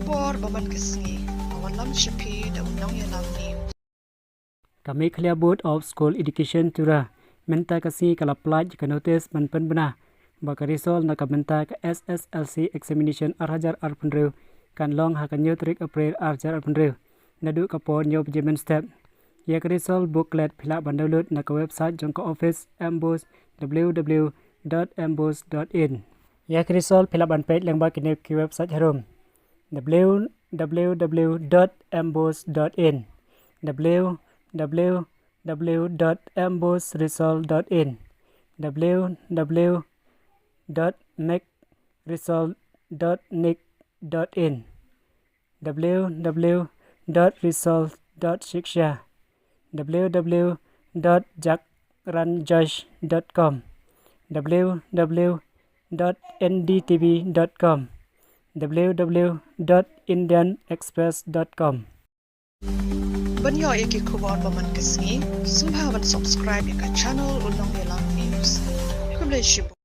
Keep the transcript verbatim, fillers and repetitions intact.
Por ba man ka sngi, ka wallam sha phi da u Nongïalam News. Ka Meghalaya Board of School Education, Tura, mynta ka sngi ka la pynlait ka notice ban pynbna ba ka result na ka bynta ka S S L C examination ar hajar arphew hynriew kan long ha ka hynñiew tarik April ar hajar arphew hynriew, naduh ka por hynñiew baje mynstep. Ïa ka result booklet phi lah ban download na ka website jong ka office MBOSE, W W W dot MBOSE dot in. Ïa ka result phi lah ban peit lyngba kine ki website harum: W W W dot MBOSE dot in, W W W dot MBOSE result dot in, W W W dot MEG result dot NEIGT dot in, W W W dot result dot shiksha, W W W dot jagran josh dot com, W W W dot N D T V dot com, W W W dot Indian Express dot com. Ban ïoh ïa ki khubor ba man ka sngi, sngewbha ban subscribe ïa ka channel U Nongïalam News. Khublei shibun.